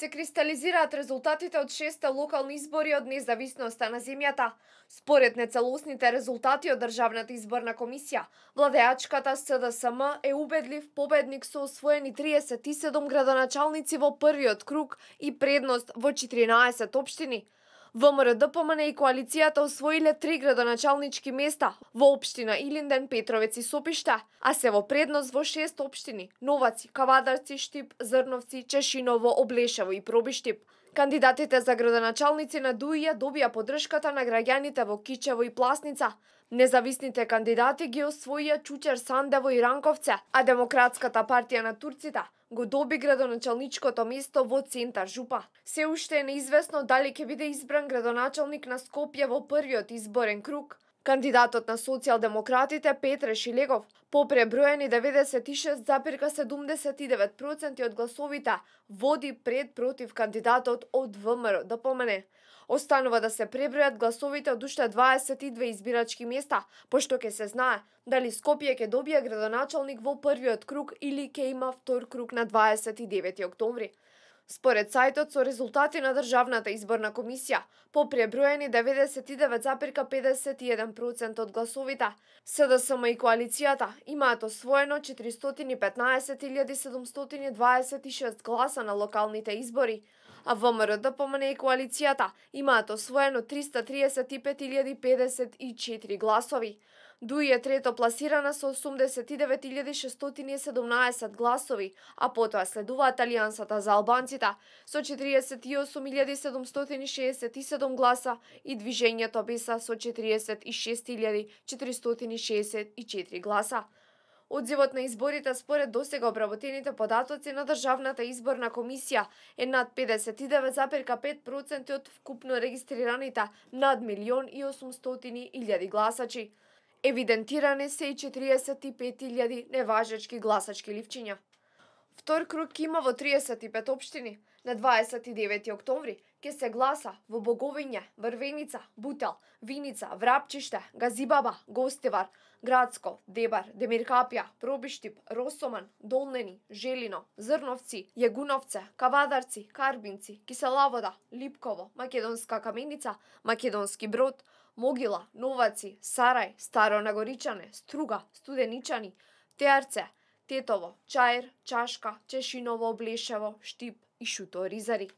Се кристализираат резултатите од 6 локални избори од независноста на земјата. Според нецелосните резултати од Државната изборна комисија, владеачката СДСМ е убедлив победник со освоени 37 градоначалници во првиот круг и предност во 14 општини. ВМРО-ДПМН и коалицијата освоиле 3 градоначалнички места во општина Илинден, Петровец и Сопиште, а се во предност во 6 општини: Новаци, Кавадарци, Штип, Зрновци, Чешиново, Облешево и Пробиштип. Кандидатите за градоначалници на ДУИ добија поддршката на граѓаните во Кичево и Пласница. Независните кандидати ги освоија Чучер, Сандево и Ранковце, а Демократската партија на турците го доби градоначалничкото место во Центар Жупа. Се уште е неизвестно дали ќе биде избран градоначалник на Скопје во првиот изборен круг. Кандидатот на социјалдемократите Петре Шилегов по преброени 96,79% од гласовите води пред против кандидатот од ВМРО-ДПМН. Останува да се пребројат гласовите од уште 22 избирачки места, пошто ќе се знае дали Скопје ќе добие градоначалник во првиот круг или ќе има втор круг на 29 октомври. Според сајтот со резултати на Државната изборна комисија, по преброени 99,51% од гласовите, СДСМ и коалицијата имаат освоено 415.726 гласа на локалните избори, а ВМРО-ДПМН и коалицијата имаат освоено 335.054 гласови. ДУИ е трето пласирана со 89.617 гласови, а потоа следуваат Алијансата за албанците со 48.767 гласа и Движењето Беса со 46.464 гласа. Одзивот на изборите според досега обработените податоци на Државната изборна комисија е над 59,5% од вкупно регистрираните над 1.800.000 гласачи. Евидентирани се и 45.000 неважечки гласачки ливчиња. Втор круг има во 35 општини. На 29 октомври ќе се гласа во Боговиње, Врвеница, Бутел, Виница, Врапчиште, Газибаба, Гостивар, Градско, Дебар, Демиркапија, Пробиштип, Росоман, Долнени, Желино, Зрновци, Јегуновце, Кавадарци, Карбинци, Киселавода, Липково, Македонска Каменица, Македонски Брод, Могила, Новаци, Сарај, Старо Нагоричане, Струга, Студеничани, Теарце, Тетово, Чаир, Чашка, Чешиново, Облешево, Штип и Шуто Ризари.